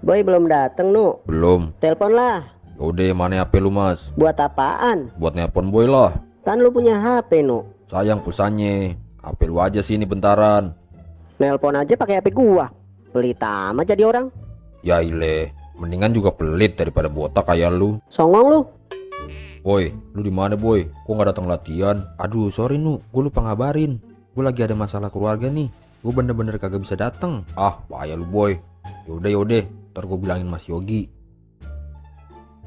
Boy belum dateng, Nu. Belum. Telepon lah. Yaudah, mana HP lu, Mas? Buat apaan? Buat nelpon Boy lah. Kan lu punya HP, Nu. Sayang pulsanya. HP lu aja sini bentaran. Nelpon aja pakai HP gua. Pelit amat jadi orang. Ya ile, mendingan juga pelit daripada botak kayak lu. Songong lu. Boy, lu di mana, Boy? Kok nggak datang latihan? Aduh, sorry Nu, gue lupa ngabarin. Gue lagi ada masalah keluarga nih. Gue bener-bener kagak bisa datang. Ah, payah lu, Boy. Yaudah, ntar gue bilangin Mas Yogi.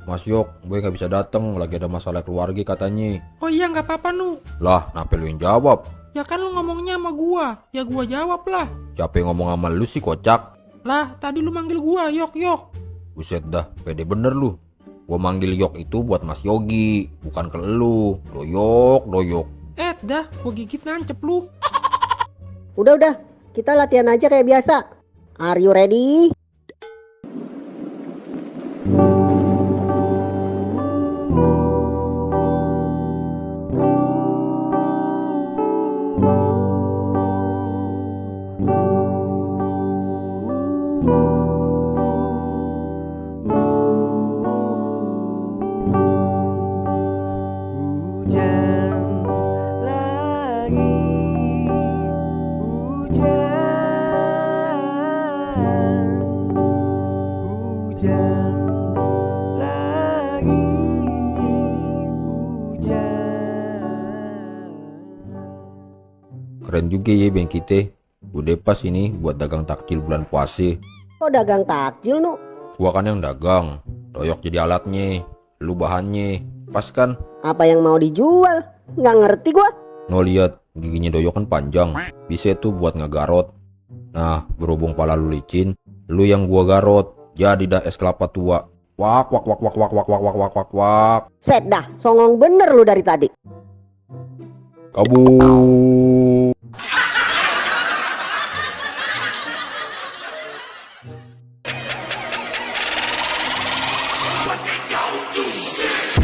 Mas Yok, Boy nggak bisa datang, lagi ada masalah keluarga katanya. Oh iya, nggak apa-apa, Nu. Lah, kenapa lu yang jawab? Ya kan lu ngomongnya sama gua, ya gua jawab lah. Siapa yang ngomong sama lu sih, kocak? Lah, tadi lu manggil gua, Yok. Buset dah, pede bener lu. Gua manggil Yok itu buat Mas Yogi, bukan ke lu. Doyok. Dah, gua gigit nancep lu. Udah. Kita latihan aja kayak biasa. Are you ready? Keren juga ya band kita. Udah pas ini buat dagang takjil bulan puasa. Kok dagang takjil, Nu? Gua kan yang dagang, Doyok jadi alatnya, lu bahannya. Pas kan? Apa yang mau dijual? Nggak ngerti gua. No, lihat giginya Doyok kan panjang, bisa tuh buat ngegarot. Nah, berhubung pala lu licin, lu yang gua garot. Jadi dah es kelapa tua. Wak. Set dah, songong bener lu dari tadi. Kabur. What they don't do shit.